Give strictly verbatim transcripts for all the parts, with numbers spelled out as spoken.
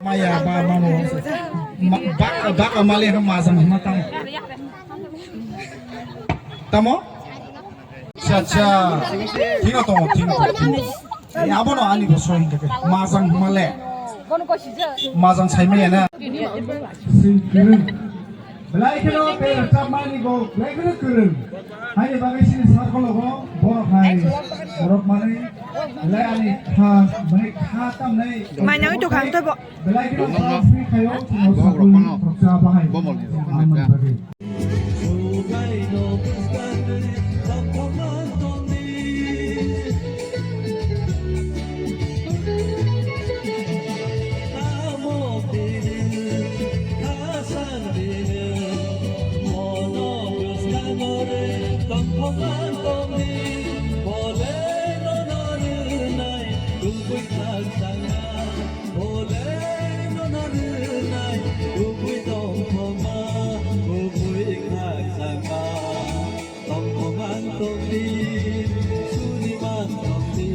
Maya ba mamo. Ma-, bak, bak amali ha majang hima tamo. Tamo? Acha, acha. Thino tongo, thino tongo, thino tongo. Eh, abono ani bo sohing kake. Majang hima le. Majang saimaya na. Belai kheno tei rwchapmani bo belai kheno kwrwng. Haini bagwi chini circle-o bo borok hai borok manwi belai ani kha, mane kha tamnai. Mainangwi tongkha ang tei bo. Belai kheno free khaio, chwngno sakni rwchap bahai. Ang mani bagwi. Tongthok ang tongdi, suri mang tongdi,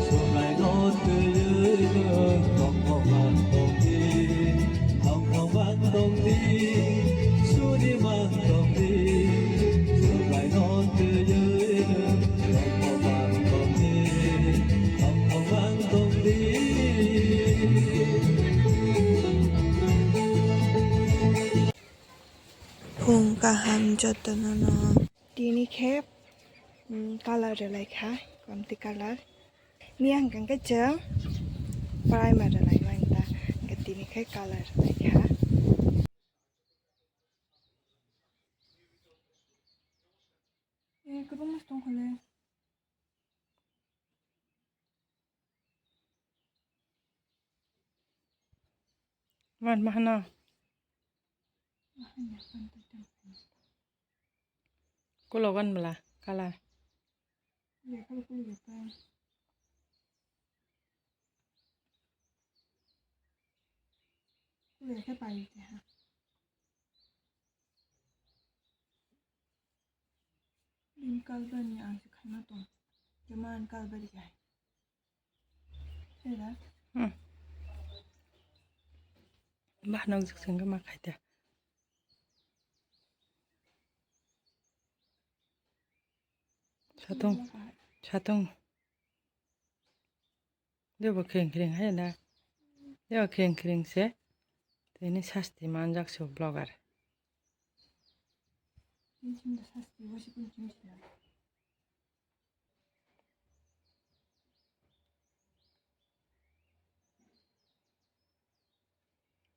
subraino twiwi nwng tongthok ang tongdi, tongthok ang tongdi, suri mang tongdi, subraino twiwi nwng tongthok ang tongdi, tongthok ang tongdi. Phung kaham jotono no. Tini khe, mm, color rwlai kha, kwmtwi color. Miya hwnkha khe chwng primer rwlai manta, hwnkhe tini khe color rwlai kha. Eh, kwbangma se tongkha le. Man mahana. Kulogan bela color. Bini kalbari ni ang se khaima tong. Kema ang kalbari khe hai. Sera. Hmm. Bah, nang jik sengke ma khai ta. Satung. Satung. Debo khring khring hai na. Debo khring khring se. Tini sasti manjak se vlogger.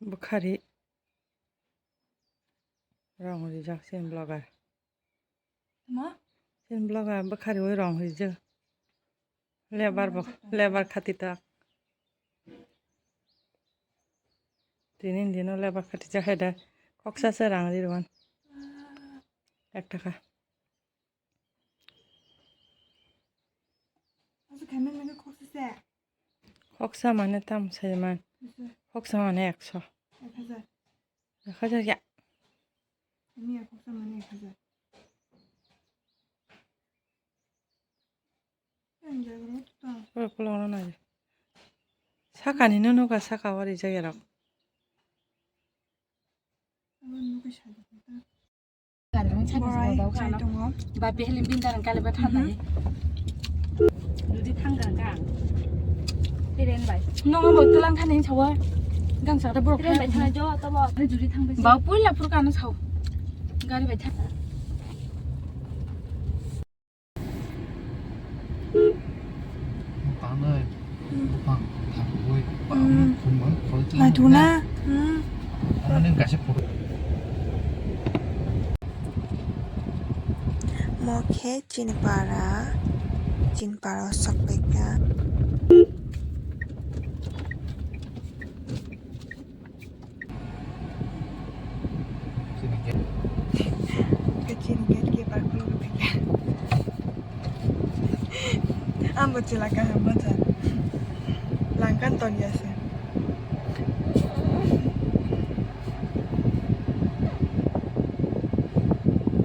Bukhari rong rijak se vlogger. Tamo? Chini vlog a bwkhariui rong rijak. Lebar bo, lebar khati tak. Tini dino lebar khati jak hai da. Khoksa se rang ri rwan. Ek taka. Asa khaimani khoksa se. Khoksa mane tam saiman. Khoksa mane ekso. Ek hajar. Ek hajar ya. Ani ya khoksa mane ek hajar. Ang jaga rok ta. Oro kolok no nai. Saka ni no noka saka wari jaga rok. Abo no kai sa. Borai, chai tongo. Ba behli bindar kali ba thanda. Judi thangga ka. Tiren bai. Nongo bo tulang khaning sawa. Gang sa ta borok. Tiren bai thana jo to bo. Judi thang bai. Ba puila pur kanu saw. Gari bai thang. Tanai, buphang, thangwi, bangma, khumba, khol chini. Naithuna. Hmm. Ano nini kaisa photo. Mo khe chini para, chini para o sok paikha. Kachin gate keeper khuluk tongya. Ambo chwla kaham bacha. Langkan tongya se.